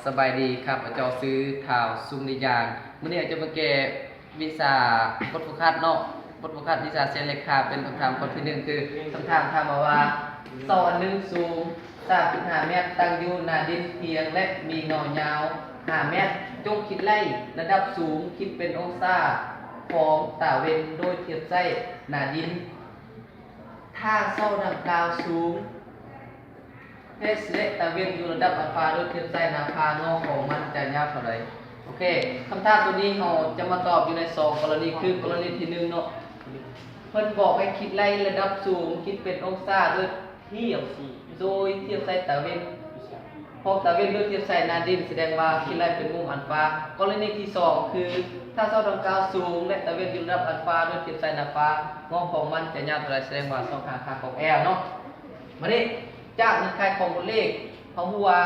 ສະບາຍດີ, ຂ້າພະເຈົ້າຊື່ ທ້າວ ສຸງນິຍາງ. ມື້ນີ້ອາຈານຈະມາແກ້ວິຊາບົດຝຶກຫັດເນາະ, ບົດຝຶກຫັດວິຊາເສດເລຂາ. ເປັນຄຳຖາມຂໍ້ທີໜຶ່ງ ຄືຄຳຖາມຖາມມາວ່າ ເສົາອັນໜຶ່ງສູງສາມຈຸດຫ້າແມັດ, ຕັ້ງຢູ່ໜ້າດິນພຽງ ແລະ ມີເຫງົ້າຍາວຫ້າແມັດ. ຈົ່ງຄິດໄລ່ລະດັບສູງ, ຄິດເປັນອົງສາຂອງຕາເວັນ ໂດຍທຽບໃສ່ໜ້າດິນ. ຖ້າເສົາດັ່ງກ່າວສູງ ເຮັດ ແລະ ຕາເວັນຢູ່ລະດັບອັນຟາ ໂດຍທຽບໃສ່ໜ້າຟາ ເຫງົ້າຂອງມັນຈະຍາວເທົ່າໃດ? ໂອເຄ, ຄຳຖາມໂຕນີ້ເຮົາຈະມາຕອບຢູ່ໃນສອງກໍລະນີ ຄືກໍລະນີທີໜຶ່ງເນາະ, ເພິ່ນບອກໃຫ້ຄິດໄລ່ລະດັບສູງ, ຄິດເປັນອົງສາໂດຍທຽບ ໂດຍທຽບໃສ່ຕາເວັນ ຂອງຕາເວັນໂດຍທຽບໃສ່ໜ້າດິນ, ສະແດງວ່າຄິດໄລ່ເປັນມຸມອັນຟາ. ກໍລະນີທີສອງ ຄື ຖ້າເສົາດັ່ງກ່າວສູງ ແລະ ຕາເວັນຢູ່ລະດັບອັນຟາ ໂດຍທຽບໃສ່ໜ້າຟາ ເຫງົ້າຂອງມັນຈະຍາວເທົ່າໃດ? ສະແດງວ່າຊອກຫາຄ່າຂອງແອວເນາະ. ບາດນີ້ຈາກເງື່ອນໄຂຂອງບົດເລກ ເຮົາຮູ້ວ່າ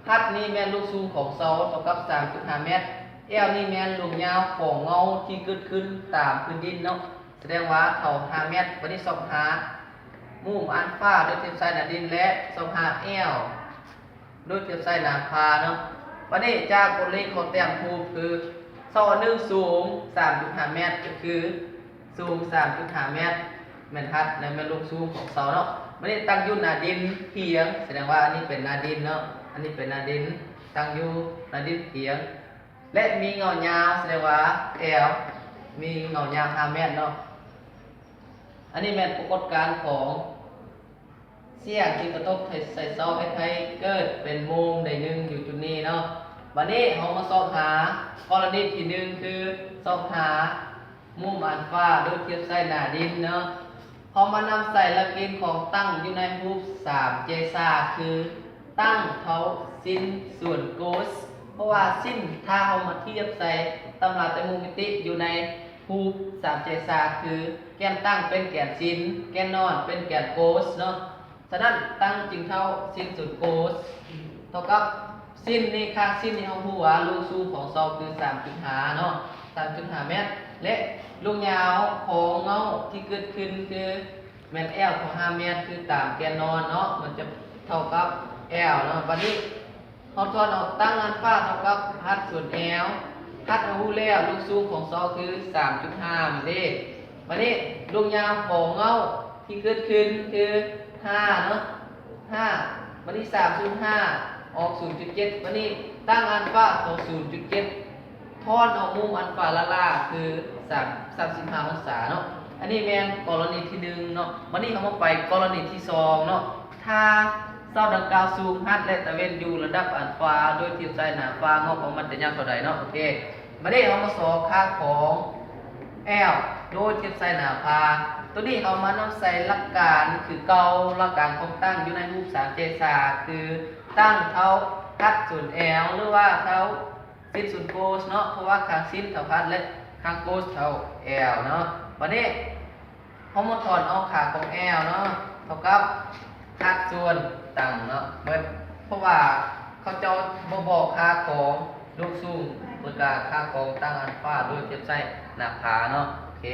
ຮັດນີ້ແມ່ນລວງສູງຂອງເສົາເທົ່າກັບສາມຈຸດຫ້າແມັດ, ແອວນີ້ແມ່ນລວງຍາວຂອງເຫງົ້າທີ່ເກີດຂຶ້ນຕາມພື້ນດິນເນາະ, ສະແດງວ່າເທົ່າຫ້າແມັດ. ບາດນີ້ຊອກຫາມຸມອັນຟາໂດຍທຽບໃສ່ໜ້າດິນ ແລະ ຊອກຫາແອວ ໂດຍທຽບໃສ່ໜ້າຟາເນາະ. ບາດນີ້ຈາກບົດເລກເຂົາແຕ້ມຮູບຄື ເສົາອັນໜຶ່ງສູງສາມຈຸດຫ້າແມັດ ກໍຄືສູງສາມຈຸດຫ້າແມັດ ແມ່ນຮັດ ແລະ ແມ່ນລວງສູງຂອງເສົາເນາະ. ບາດນີ້ຕັ້ງຢູ່ໜ້າດິນພຽງ, ສະແດງວ່າອັນນີ້ເປັນໜ້າດິນເນາະ, ອັນນີ້ເປັນໜ້າດິນ ຕັ້ງຢູ່ໜ້າດິນພຽງ ແລະ ມີເຫງົ້າຍາວ ສະແດງວ່າແອວ ມີເຫງົ້າຍາວຫ້າແມັດເນາະ. ອັນນີ້ແມ່ນປາກົດການຂອງ ສຽງທີ່ກະທົບໃສ່ເສົາ ເຮັດໃຫ້ເກີດເປັນມຸມໃດໜຶ່ງຢູ່ຈຸດນີ້ເນາະ. ບາດນີ້ເຮົາມາຊອກຫາ ກໍລະນີທີໜຶ່ງ ຄືຊອກຫາມຸມອັນຟາໂດຍທຽບໃສ່ໜ້າດິນເນາະ. ເຮົາມານຳໃສ່ຫຼັກເກນຂອງຕັ້ງຢູ່ໃນຮູບສາມແຈສາ ຄືຕັ້ງເທົ່າຊິນສ່ວນໂກສ, ເພາະວ່າຊິນ ຖ້າເຮົາມາທຽບໃສ່ຕຳລາແຕງມຸມມິຕິຢູ່ໃນ ຮູບສາມແຈສາ ຄືແກນຕັ້ງເປັນແກນຊິນ, ແກນນອນເປັນແກນໂກສເນາະ. ສະນັ້ນ ຕັ້ງຈຶ່ງເທົ່າຊິນສ່ວນໂກສ ເທົ່າກັບຊິນນີ້, ຂ້າງຊິນນີ້ເຮົາຮູ້ວ່າລວງສູງຂອງເສົາຄືສາມຈຸດຫ້າເນາະ, ສາມຈຸດຫ້າແມັດ ແລະ ລວງຍາວຂອງເຫງົ້າທີ່ເກີດຂຶ້ນຄືແມ່ນແອວເທົ່າຫ້າແມັດ ຄືຕາມແກນນອນເນາະ, ມັນຈະເທົ່າກັບແອວເນາະ. ບາດນີ້ ເຮົາຖອນເອົາຕັ້ງອັນຟາເທົ່າກັບຮັດສ່ວນແອວ, ຮັດເຮົາຮູ້ແລ້ວ ລວງສູງຂອງເສົາຄືສາມຈຸດຫ້າແມັດເດ້. ບາດນີ້ລວງຍາວຂອງເຫງົ້າທີ່ເກີດຂຶ້ນຄືຫ້າເນາະ, ຫ້າ, ບາດນີ້ສາມສ່ວນຫ້າອອກສູນຈຸດເຈັດ, ບາດນີ້ຕັ້ງອັນຟາເທົ່າສູນຈຸດເຈັດ, ຖອນເອົາມຸມອັນຟາລ້າໆຄືສາມ ສາມສິບຫ້າອົງສາເນາະ. ອັນນີ້ແມ່ນກໍລະນີທີໜຶ່ງເນາະ. ບາດນີ້ເຮົາມາໄປກໍລະນີທີສອງເນາະ. ຖ້າເສົາດັ່ງກ່າວສູງ, ຮັດ ແລະ ຕາເວັນຢູ່ລະດັບອັນຟາ ໂດຍທຽບໃສ່ໜ້າຟາ, ເຫງົ້າຂອງມັນຈະຍາວເທົ່າໃດເນາະ. ໂອເຄ, ບາດນີ້ເຮົາມາຊອກຄ່າຂອງແອວໂດຍທຽບໃສ່ໜ້າຟາ. ໂຕນີ້ເຮົາມານຳໃສ່ຫຼັກການຄືເກົ່າ, ຫຼັກການຂອງຕັ້ງຢູ່ໃນຮູບສາມແຈສາ ຄືຕັ້ງເທົ່າຮັດສ່ວນແອວ ຫຼືວ່າເທົ່າຊິນສ່ວນໂກສເນາະ, ເພາະວ່າຂ້າງຊິນເທົ່າຮັດ ແລະ ຂ້າງໂກສເທົ່າແອວເນາະ. ບາດນີ້ ເຮົາມາຖອນເອົາຄ່າຂອງແອວເນາະ ເທົ່າກັບຮັດສ່ວນຕັ້ງເນາະ ເໝິດ, ເພາະວ່າເຂົາເຈົ້າບໍ່ບອກຄ່າຂອງລວງສູງ ແລ້ວກະຄ່າຂອງຕັ້ງອັນຟາໂດຍທຽບໃສ່ໜ້າຟາເນາະ. ໂອເຄ,